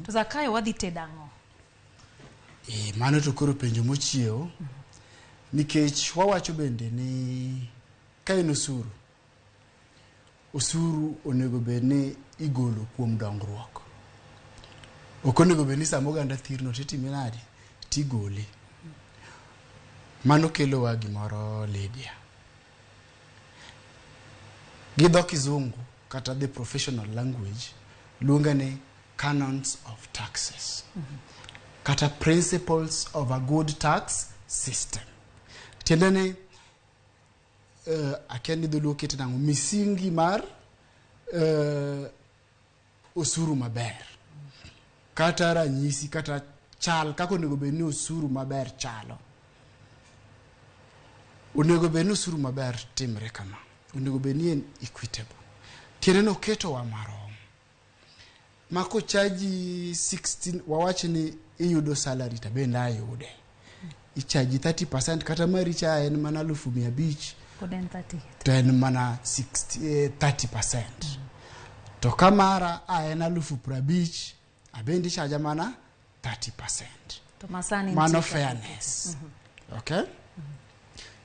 To Zakayo wadhi tedo ang'o? E, mano to koro penjo mochiewo nikech wawacho bende ni ka en osuru, osuru onego bed ni igolo kuom dongruok. Ok onego bed ni sama oganda thirno titime nade? Tigole. Mano kelowa gimoro Lydia. Gi dho kizungu kata the professional language luonge ni canons of taxes kata principles of a good tax system. Tiende ni akia ni dholuo kete nang'o misingi mar osuru maber kata ranyisi kata chal kaka onego bed ni osuru maber chalo. Onego bed ni osuru maber timre kama. Onego bed ni en equitable. Tiende ni oketowa marom. Ma kochaji 16 wawach ni iyudo salary to bende ayude. Ichaji 30% kata mari cha en mana 500,000 Pod en 30. to en mana 60, 30%. To ka mara a en 50,000 abende ichaja mana 30%. To masani Mano nitie fairness. Okay?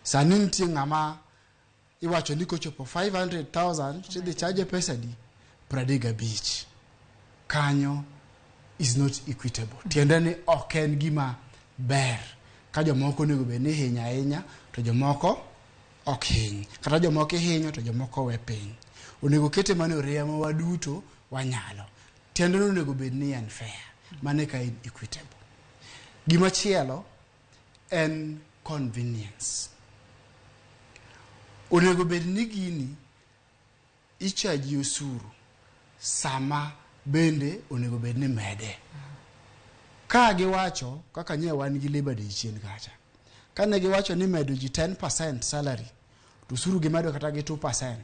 Sani nitie ng'ama iwacho ni kochopo 500,000 tidhi chaje pesa di? 35. Kanyo is not equitable. Tiende ni ok en gima ber ka jomoko onego bed ni ihinyo ahinya to jomoko ok hiny. Kata jomoko ihinyo to jomoko we piny. Onego kete mana e oreya ma waduto wanyalo. Tiende ni onego bed ni en fair. Mano eka en equitable. Gimachielo en convenience. Onego bed ni gini ichaji osuru sama bende onego bed ni mede. Ka giwacho kaka nye wan gi Labor Day chien kacha. Kane giwacho ni medo ji 10% salary to osuru gimedo kata gi 2%.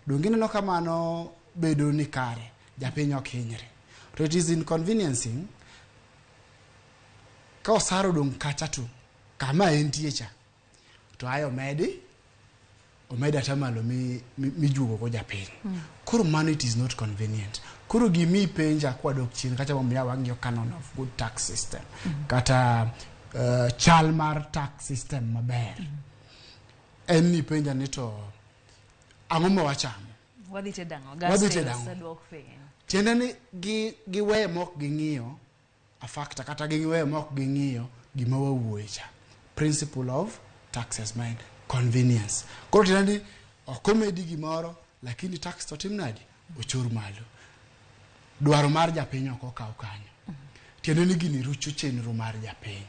Donge ineno ka mano bedo ni kare japiny ok hinyre. To it is inconveniencing ka osara odong' kacha to kama entie cha to aye omedi omed atamalo mijuogo go japiny. Koro mano it is not convenient. Koro gimi penja kwadok chien kacha momiyo wang'iyo canon of good tax system kata chal mar tax system maber. En ni penja ni to ang'o ma wachamo? Wadhi tedo ang'o? Wadhi Gas tedo rates ang'o? oduok piny. Tiende ni giweyo mok ging'iyo a factor kata giweyo mok ging'iyo gima wawuoye cha. Principle of taxes ma en convenience. Koro tiende ni ok omedi gimoro lakini tax to tim nadi? Ochor malo. Dwaro mar japiny ok okaw kanyo. Tiende ni gini rucho chenro mar japiny.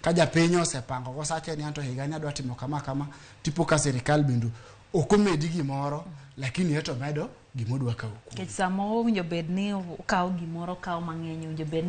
Ka japiny osepango gosache ni anto higani adwa timo kama kama, tipo ka sirikal bende ok omedi gimoro lakini eto medo gimodwa kawo kuomi. Nikech sama owinjo bed ni okawo gimoro okawo mang'eny owinjo bed ni